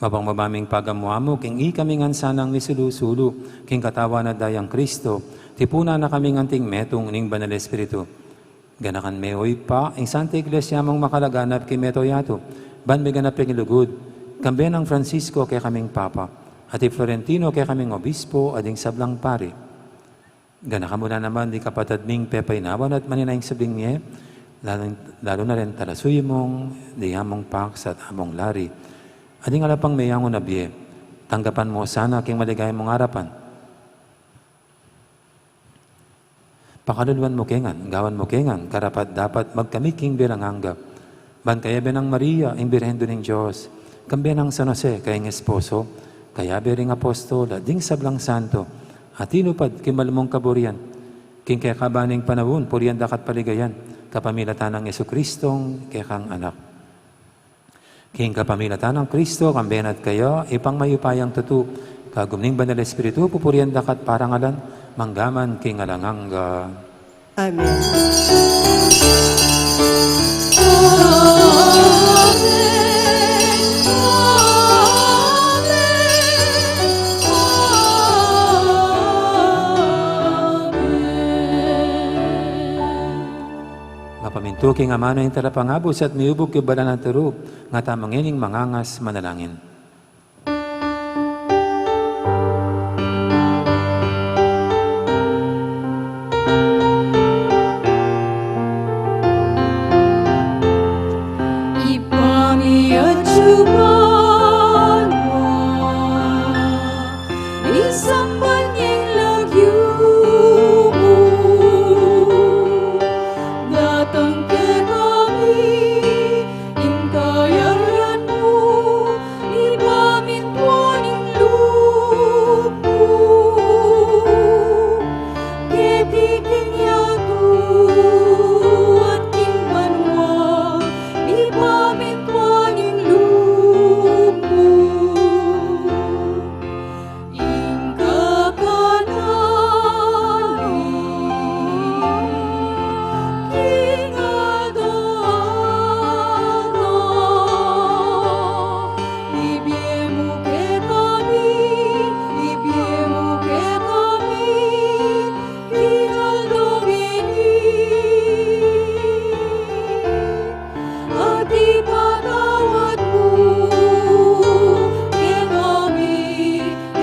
Mabang mabang ming pagamu-amu king ikami ngan sanang misulu-sulu king katawan at dayang Kristo, tipunan na kaming anting metung ning Banal Espiritu. Ganakan me, O Ibpa, ing Santa Iglesia mung makalaganap king mabilug a yatu, ban miganap king lugud, kambe nang Francisco kekaming Papa, at i Florentino kekaming Obispo, at ding sablang pari. Ganakan mu la naman ding kapatad ming pepainawa at manenaya king sablang mie, lalu, lalu na ring talasuyu mung, ding Among Pax at Among Larry. At ding ala pang meyangu na bie, Tanggapan mu sana king maligaya mung arapan. Pakaluluan mu ke ngan, gawan mu ke ngan karapat-dapat magkamit king bie alang angga. Ban kayabe nang Maria, ing Birhen Indu ning Dios, kambe nang San Jose, kayang esposo, kayabe ring apostol, at ding sablang santo a tinupad king malmung kaburian king kekaban ning panaun, purian da ka at paligayan kapamilatan nang Jesucristong kekang Anak. King kapamilatan nang Kristo, kambe na at kaya, Ibpang mayupayang tutu, kagum ning Banal Espiritu, pupurian da ka at parangalan, mangga man king alang angga. Amen. Mapamintu king amanu ing Talapangabus at miubug king banal a turu, ngatamu ngening mangangas manalangin. Ibpa mi atsu ka banua, misamban ya ing lagyu mu, datang kekami ing kayarian mu, mipamintuan ing lub mu keti king yatu at king banua, mipamintuan ing lub mu. Ing kakanan mi king aldo-aldo ibie mu kekami, ibie mu kekami king aldo ngeni. At ipatawad mu kekami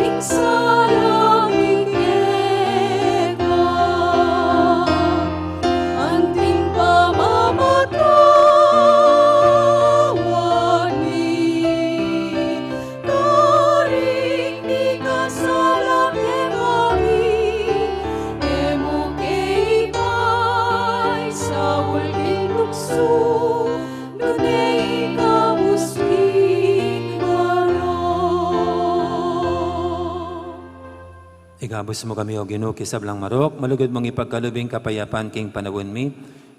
ing sala mi keka, anting pamamatawad mi karing mikasala kekami, e mu ke ipaisaul king tuksu, nune ikabus king marok. Ikabus mu kami, O Ginu, king sablang marok, malugud mung ipagkalub ing kapayapan king panaun mi,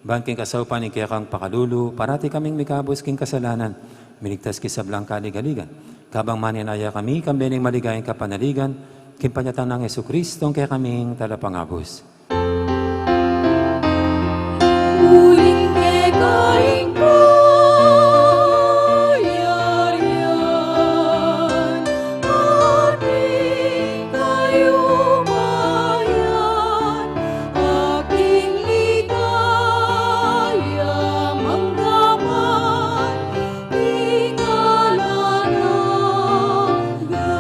ban king kasaupan ning kekang pakalulu, parati kaming mikabus king kasalanan, miligtas king sablang kaligaligan. Kabang manenaya kami, kambe ning maligayang kapanaligan, king panyatang nang Jesucristong kekaming Talapangabus. Uling keka ing kayarian, at ing kayupayan, at ing ligaya mangga man king alang angga.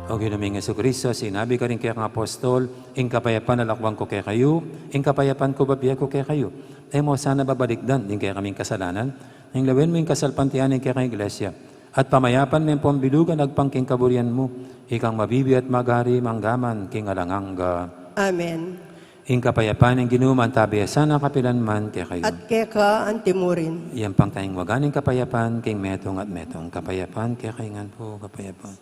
O Ginu ming Jesucristo, sinabi mu karing kekang apostol, ing kapayapan lakwan ku kekayu, ing kapayapan ku bibie ku kekayu. E mu sana babalikdan ding kekaming kasalanan, nune lawen mu ing kasalpantayanan ning kekang Iglesia, at pamayapan me ampong bilugan agpang king kaburian mu, ikang mabibie at magari mangga man king alang angga. Amen. Ing kapayapan ning Ginu mantabi ya sana kapilan man kekayu. At keka antimurin. Iyampang taya ing waga ning kapayapan king metung at metung. Kapayapan kekayu ngan pu, kapayapan.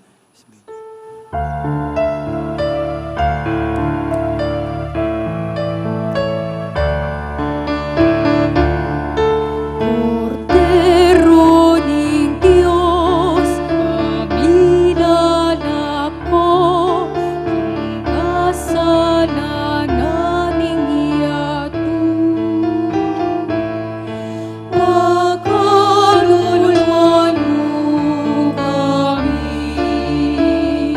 Kordero ning Dios, a minalako ing kasalanan ning yatu. Pakaluluan mu kami.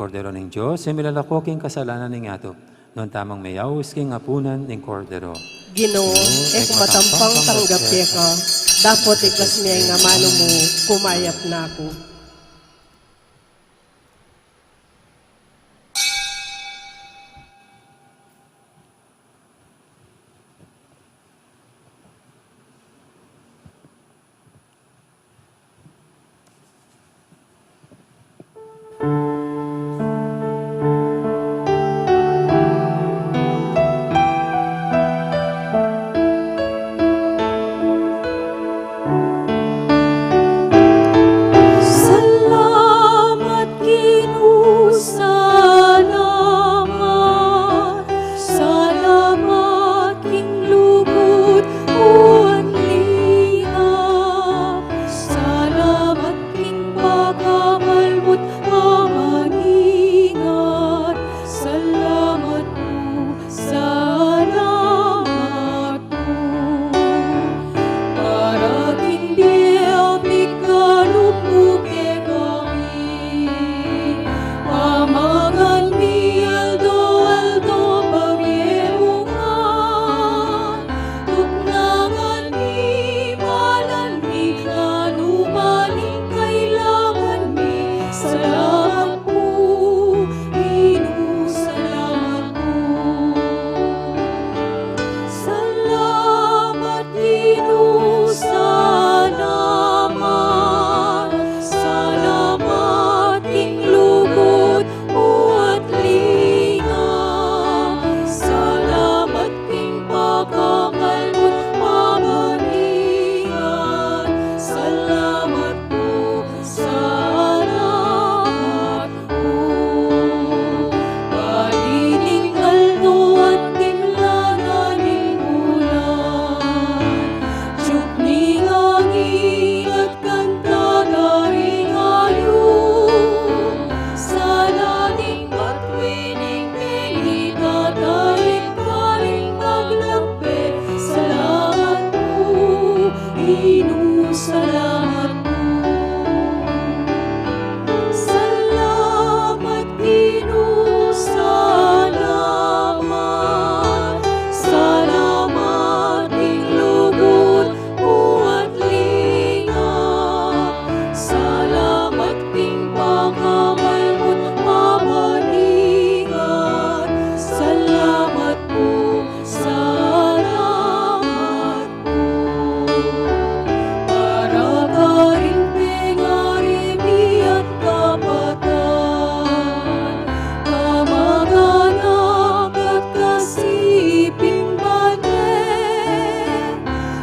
Kordero ning Dios, e milalako king kasalanan ning yatu. Nuan tamung meyaus king apunan ning Kordero. Ginu, e ku matampang tanggap keka, dapot iklas me ing amanu mu, kumayap na ku. Salamat, Ginu, salamat. Salamat king lugud mu at lingap. Salamat king pakamal mu't pamaningat. Salamat pu, salamat pu. Para king bie a pikalup mu kekami. Pamangan mi aldo-aldo, pabie mu ngan. Tuknangan mi, malan mi, nanu man ing kailangan mi. Salamat pu, Ginu, salamat pu. Salamat, Ginu, salamat. Salamat king lugud mu at lingap. Salamat king pakamal mu't pamaningat. Salamat pu, salamat pu. Padi ning aldo at timla na ning bulan, tiup ning angin at kanta da ring ayup, sala ning batwi ning mengitatalikdan ning maglapit. Salamat pu, Ginu, salamat pu. Salamat, Ginu, salamat. Salamat king lugud mu at lingap. Salamat king pakamal mu't pamaningat. Salamat pu, salamat pu. Para karing pengari mi at kapatad, kamag-anak at kasiping bane,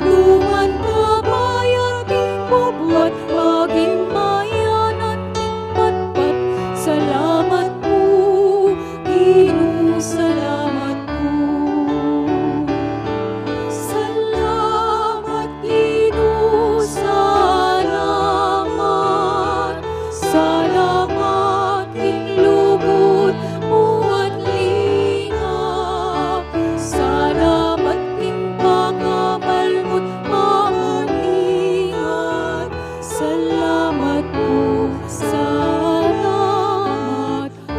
numan ka pa ya king bubuat, maging mayanat king patpat. Salamat pu, Ginu, salamat pu. Salamat, Ginu, salamat. Salamat king lugud mu at lingap. Salamat king pakamal mu't pamaningat. Salamat pu, salamat pu.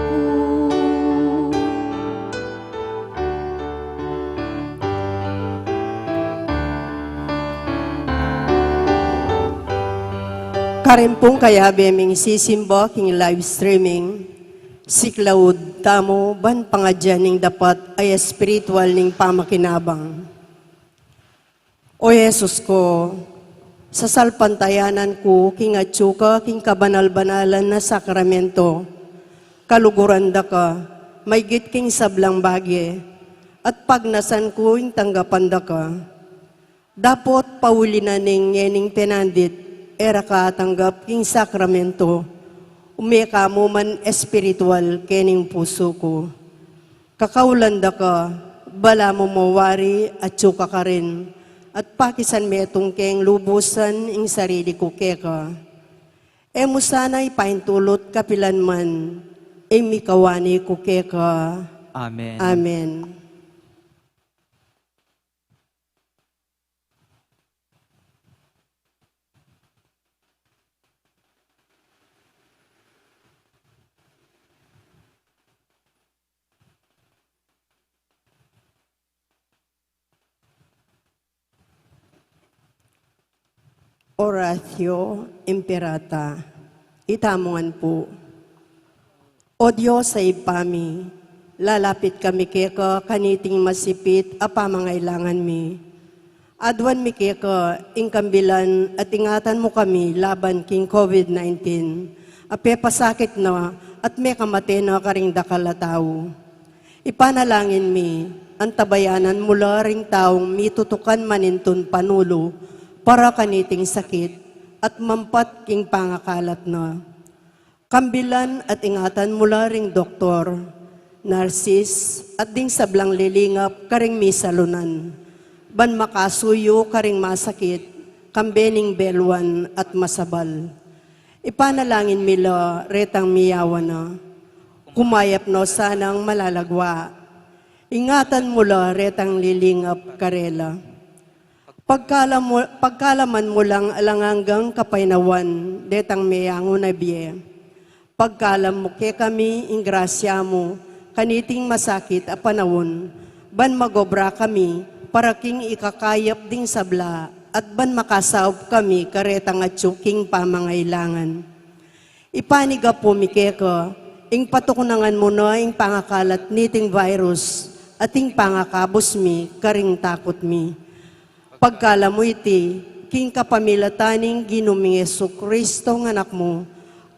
Karin pung kayabe ming sisimba king live streaming, siklaud tamu ban pangadyan ning dapat a espiritual ning pamakinabang. O Jesus ku, sasalpantayanan ku king atyu ka king kabanal-banalan a sakramento, kaluguran da ka maygit king sablang bage, at pagnasan ku ing tanggapan da ka. Dapot pauli na ning ngening penandit e ra ka atanggap king sakramento, ume ka mu man espiritual kening pusu ku. Kakaulan da ka, balamu mo wari atyu ka karin, at pakisan metung keng lubusan ing sarili ku keka. E mu sana ipaintulut kapilan man ing mikawani ku keka. Amen. Amen. Oratio Imperata. Itamu ngan pu. O Dios a Ibpa mi, lalapit kami keka kaniting masipit a pamangailangan mi. Aduan mi keka ing kambilan at ingatan mu kami laban king COVID nineteen a pepasakit na at mekamate na karing dakal a tau. Ipanalangin mi, antabayanan mu la ring taung mitutukan manintun panulu para kaniting sakit at mampat king pangakalat na. Kambilan at ingatan mu la ring doktor, narsis, at ding sablang lilingap karing misalunan, ban makasuyu karing masakit, kambe ning beluan at masabal. Ipanalangin mi la retang miyawan na, kumayap no sanang malalagwa. Ingatan mu la retang lilingap karela. Pagkalam-, pagkalaman mu lang alang anggang kapaynawan detang meyangu na bie. Pagkalam mu kekami ing grasya mu kaniting masakit a panaun, ban magobra kami para king ikakayap ding sabla at ban makasaup kami karetang atyu king pamangailangan. Ipanyawad mi keka ing patuknangan mu na ing pangakalat niting virus at ing pangakabus mi karing takut mi. Pagkalam mu iti king kapamilatan ning Ginu ming Jesucristo nga Anak mu,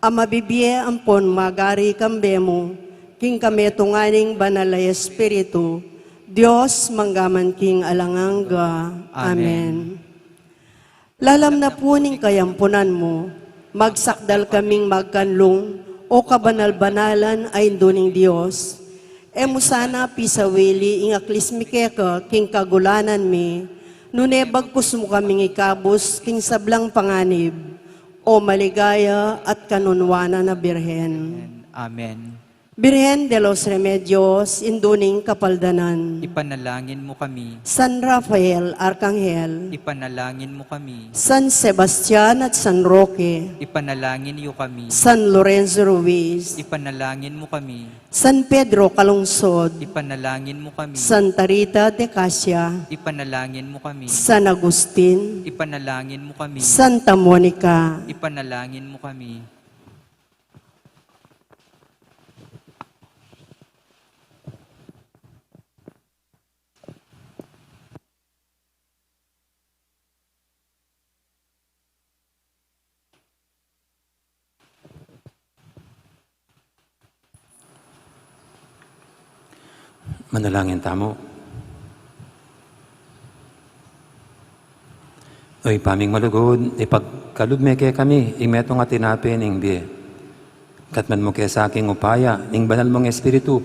a mabibie ampon magari kambe mu, king kametungan ning Banal a Espiritu, Dios mangga man king alang angga. Amen. Amen. Lalam na pu ning kayampunan mu, magsakdal kaming magkanlung, o kabanal-banalan a Indu ning Dios. E mu sana pisawili ing aklis mi keka king kagulanan mi, nune bagkus mu kaming ikabus king sablang panganib, o maligaya at kanunwanan a Birhen. Amen. Birhen de los Remedios, Indu ning Kapaldanan. Ipanalangin mu kami. San Rafael Arkanghel. Ipanalangin mu kami. San Sebastian at San Roque. Ipanalangin yu kami. San Lorenzo Ruiz. Ipanalangin mu kami. San Pedro Calungsod. Ipanalangin mu kami. Santa Rita de Casia. Ipanalangin mu kami. San Agustin. Ipanalangin mu kami. Santa Monica. Ipanalangin mu kami. Manalangin tamu. O Ibpa ming malugud, ipagkalub me kekami ing metung a tinape ning bie. Ikatman mu ke sa king upaya ning Banal mung Espiritu,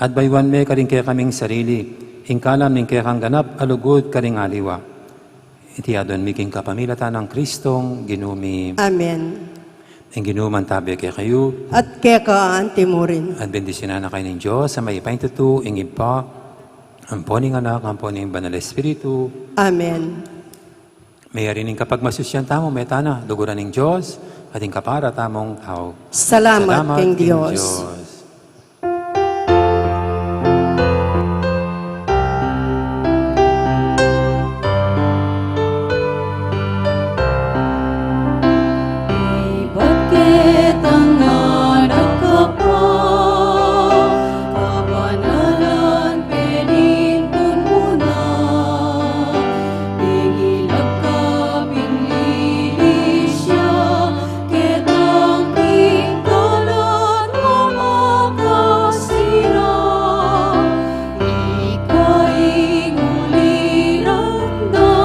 at bayuan me karing kekaming sarili ing kalam ning kekang ganap a lugud karing aliwa. Iti aduan mi king kapamilatan nang Kristong Ginu mi. Amen. Ing Ginu mantabe kekayu. At keka anti mu rin. At bendisyunan na kayu ning Dios a mayupaya king tutu, ing Ibpa, ampo ning Anak, ampo ning Banal a Espiritu. Amen. Mayari ning kapagmasusyan tamu, meta na, luguran ning Dios, at ing kapara tamung tau. Salamat king Dios. Ibat ketang anak ka pa, kabanalan penintun mu na, ing ilakap ing Iglesia, ketang king kalan a makasira. Ika ing ulirang da,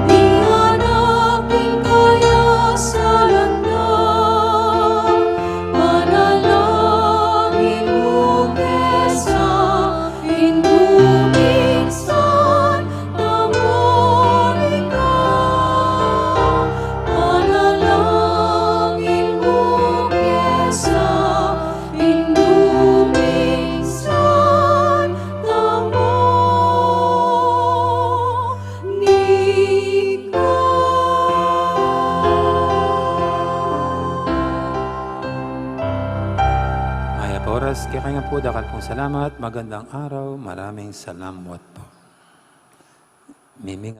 ing anak ing kayasalan da, panalangin mu ke sa, Indu ming Santa Monica, panalangin mu ke sa, Indu ming Santa Monica. Mayap a oras kekayu ngan pu, dakal pung salamat, magandang araw, maraming salamat po. Miming